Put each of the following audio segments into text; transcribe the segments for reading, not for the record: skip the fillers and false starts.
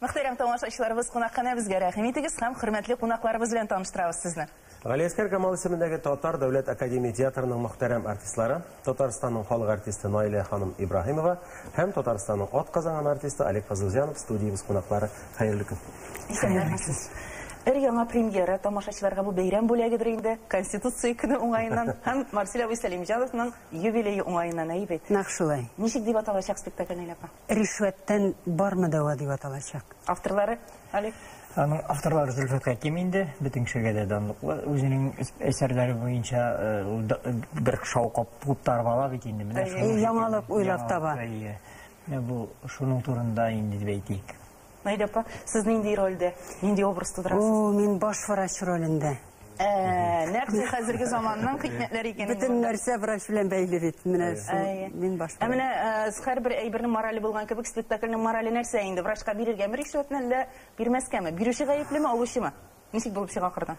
Мөхтәрәм тамашачыларыбыз, кунакханәбезгә рәхим итегез һәм хөрмәтле кунакларыбыз белән таныштырабыз сезне. Галиәсгар Камал исемендәге Татар дәүләт академия театрының мөхтәрәм артистлары, Татарстанның халык артисты Наилә ханым Ибраһимова һәм Татарстанның атказанган артисты Олег Фазылҗанов студиябез кунаклары. Хәерле көн. Исәннәрмесез. Өр-яңа премьера тамашачыларга бу бәйрәм бүләгедер инде, Конституция көне уңаеннан һәм Марсель абый Сәлимҗановның юбилее уңаеннан, әйе бит? Нәкъ шулай. Ничек дип аталачак спектакль, Наилә апа? Ришвәттән бармы дәва дип аталачак. Авторлары, Олег? Аның авторлары Зөлфәт Хәким инде, бөтен кешегә дә данлыклы. Үзенең әсәрләре буенча ул бер шау куптарып ала бит инде. Менә шуның Яңалык уйлап таба. Әйе. Менә бу шуның турында инде дип әйтик. Наилә апа, сез нинди рольдә, нинди образ тудырасыз? О, мин баш врач ролендә. Нәкъ шул хәзерге заманның хикмәтләре икән. Бөтен нәрсә врач белән бәйле бит. Менә шул мин баш врач. Ә менә һәрбер әйбернең морале булган кебек, спектакльнең морале нәрсә инде? Врачка бирергәме ришвәтне, әллә бирмәскәме? Бирүче гаеплеме, алучымы? Ничек булып чыга ахырдан?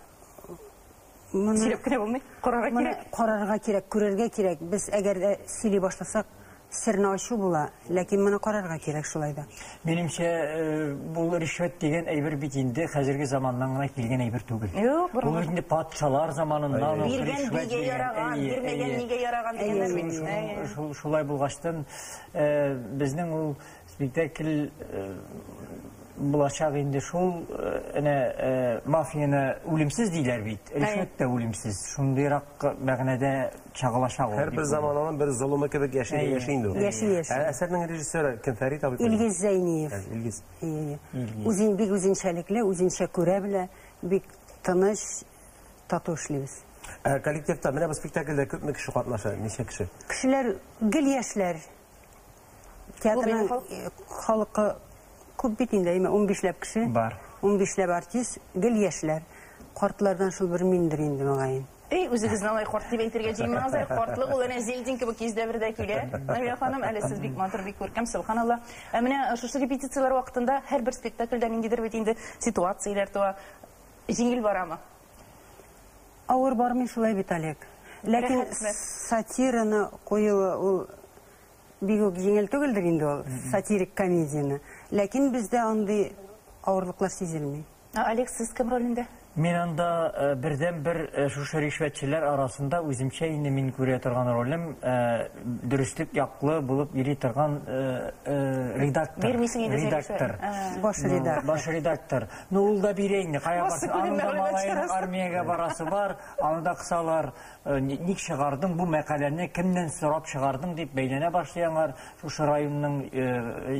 Сөйләп кенә булмый, карарга кирәк. Карарга кирәк, күрергә кирәк. Без әгәр дә сөйли башласак, серне ачу була, ләкин моны карарга кирәк шулай да. Минемчә, бу ришвәт дигән әйбер бит инде хәзерге заманнан гына килгән әйбер түгел. Юк, Бу инде патшалар заманыннан ук Биргән ришвәт бигә яраган, бирмәгән нигә яраган дигәннәр бит. Шулай булгачтын, безнең ул спектакль булачак инде шул, әнә мафияне үлемсез диләр бит, ришвәт тә үлемсез. Шундыйрак мәгънәдә чагылачак ул. Һәрбер замананың бер золымы кебек яши яши инде ул. Яши, яши. Ә әсәрнең режиссеры кем, Фәрит абый? Илгиз Зәйниев. Илгиз. Үзен бик үзенчәлекле, үзенчә күрә белә, бик тыныч, тату эшлибез. Ә коллективта менә бу спектакльдә күпме кеше катнаша, ничә кеше? Кешеләр гел яшьләр. Театрның халкы күп бит инде, әйме, 15ләп кеше. Бар. 15ләп артист, гел яшьләр. Картлардан шул бер миндер инде, мөгаен. Эй, үзегезне алай карт дип әйтергә җыенмагыз әле. Картлык ул әнә Зельдин кебек йөздә бердә килә. Наилә ханым, әле сез бик матур, бик күркәм, сөбханалла. Ә менә шушы репетицияләр вакытында һәрбер спектакльдә ниндидер бит инде ситуацияләр туа. Җиңел барамы? Авыр бармый шулай бит, Олег. Ләкин сатираны куюы ул бик үк җиңел түгелдер инде ул, сатирик комедияне. Ләкин бездә андый авырлыклар сизелми. Олег, сез кем ролендә? Мин анда бердән-бер шушы ришвәтчеләр арасында үземчә инде мин күрә торган ролем дөреслек яклы булып йөри торган редактор. Бирмисең инде син Редактор. Баш редактор. Баш редактор. Ну, ул да бирә инде, кая барсын, аның да малаеның армиягә барасы бар, аны да кысалар. Ник чыгардың бу мәкаләне, кемнән сорап чыгардың дип бәйләнә башлый аңар шушы районның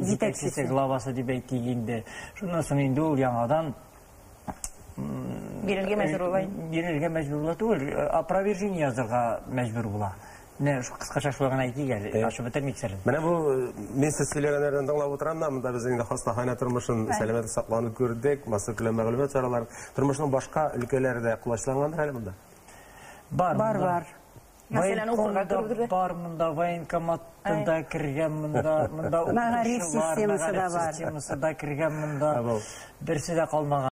җитәкчесе, главасы дип әйтик инде. Шуннан соң инде ул яңадан бирергә мәҗбүр була. Бирергә мәҗбүр була түгел, опровержение язырга мәҗбүр була. Менә кыскача шулай гына әйтик әле, ачып бетермик серен. Менә бу мин сез сөйләгәннәрдән тыңлап утырам да, монда без инде хастаханә тормышын, сәламәтлек саклауны күрдек, массакүләм мәгълүмат чараларын, тормышның башка өлкәләре дә колачлангандыр әле монда. Бар, Бар, бар. Мәсәлән, укырга керүдер. Бар монда, военкоматтан да кергән монда, монда Мәгариф системасы да бар. Системасы да кергән монда. Берсе дә калмаган.